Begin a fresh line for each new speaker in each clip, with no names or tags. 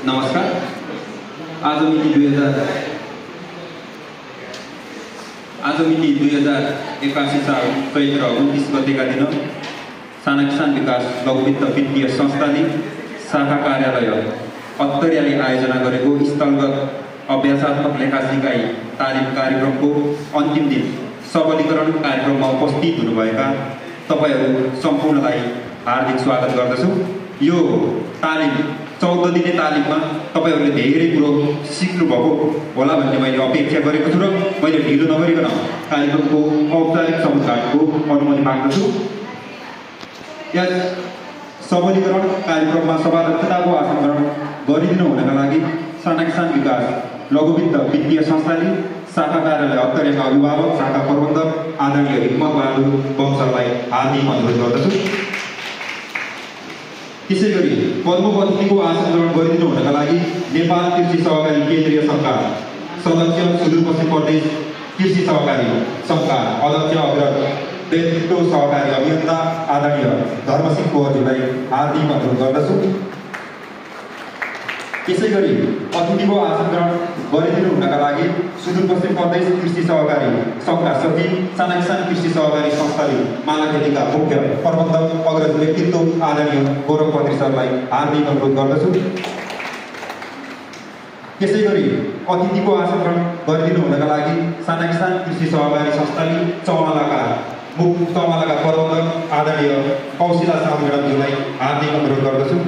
नमस्कार। आज मिति 2081 साल चैत्र 29 गतेका दिन साना किसान विकास लघु वित्त वित्तीय संस्थाले शाखा कार्यालय अत्तरियाले आयोजना गरेको स्थलगत अभ्यासात्मक लेखा सिकाइ तालिम कार्यक्रमको अन्तिम दिन सबलीकरण कार्यक्रममा उपस्थित हुनुभएका तपाईहरू सम्पूर्णलाई हार्दिक स्वागत गर्दछु। यो तालिम 14 दिने तालिममा तपाईहरूले धेरै कुरो सिक्नुभएको होला भन्ने मैले अपेक्षा गरेको छु र मैले ढिलो नगरिकन कार्यक्रमको औपचारिक समुद्घाटनको अनुमति माग्दछु। यस सबलीकरण कार्यक्रममा सभाध्यक्षताको आसन ग्रहण गरिदिनु हुनका लागि साना किसान विकास लघु वित्त वित्तीय संस्थाले शाखा कार्यालय अत्तरियाका अभिभावक शाखा प्रबन्धक आदरणीय हिम्मत बहादुर वंशलाई हार्दिक अनुरोध गर्दछु। त्यसैगरी प्रमुख अतिथिको आसन ग्रहण गरिदिनु हुनका लागि नेपाल कृषि सहकारी केन्द्रीय सरकार सदस्य सुदूरपश्चिम प्रदेश कृषि सहकारी संघका अध्यक्ष अग्रज व्यक्तित्व सहकारी अभियन्ता आदरणीय धर्मसिंह कोहरजीलाई हार्दिक अनुरोध गर्दछु। त्यसैगरी अतिथिको आसन ग्रहण गरिदिनु हुनका लागि सुदूरपश्चिम प्रदेश कृषि सहकारी संघका सचिव साना किसान कृषि सहकारी संस्थाले मालाखेतीका मुख्य प्रबन्धक अग्रज व्यक्तित्व आदरणीय गौरव पत्री सरलाई हार्दिक अनुरोध गर्दछु। त्यसैगरी अतिथिको आसन ग्रहण गरिदिनु हुनका लागि साना किसान कृषि सहकारी संस्थाले चौमालाका प्रबन्धक आदरणीय कौशिला साहु म्याडमज्यूलाई हार्दिक अनुरोध गर्दछु।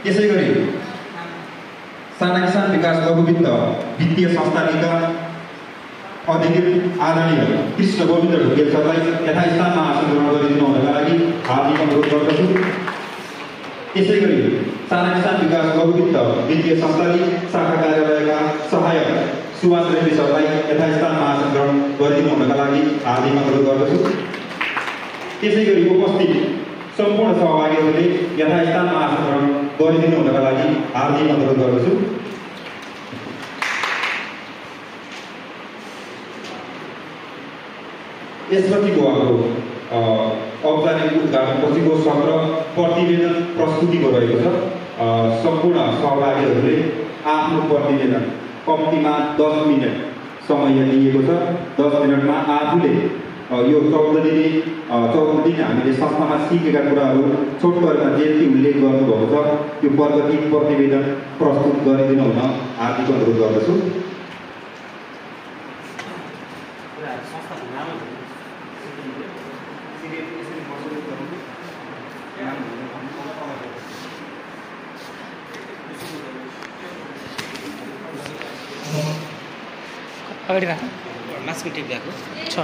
त्यसैगरी साना किसान विकास लघु वित्त वित्तीय संस्थाका अधिकृत आदरणीय कृष्ण गोविन्द ढुकेल सरलाई यथास्थानमा आसन ग्रहण गरिदिनु हुनका लागि हार्दिक अनुरोध गर्दछु। त्यसैगरी साना किसान विकास लघु वित्त वित्तीय संस्थाले शाखा कार्यालयका सहायक सुभाष रेड्डी सरलाई यथास्थानमा आसन ग्रहण गरिदिनु हुनका लागि हार्दिक अनुरोध गर्दछु। त्यसैगरी उपस्थित सम्पूर्ण सहभागीहरूले यथास्थानमा आसन ग्रहण गरिदिनु हुनका लागि हार्दिक अनुरोध गर्दछु। यसपछिको हाम्रो औपचारिक उद्घाटनपछिको सत्र प्रतिवेदन प्रस्तुतिको रहेको छ। सम्पूर्ण सहभागीहरूले आफ्नो प्रतिवेदन कम्तीमा 10 मिनट समय दिएको छ। 10 मिनटमा आफूले यो 14 दिन हामीले संस्थामा सिकेका कुराहरू छोटकरीमा जति उल्लेख गर्नुभएको छ त्यो प्रगति प्रतिवेदन प्रस्तुत गरिदिनु हुन हार्दिक अनुरोध गर्दछु।
अगाडि राख मास्क टेप दिएको छ।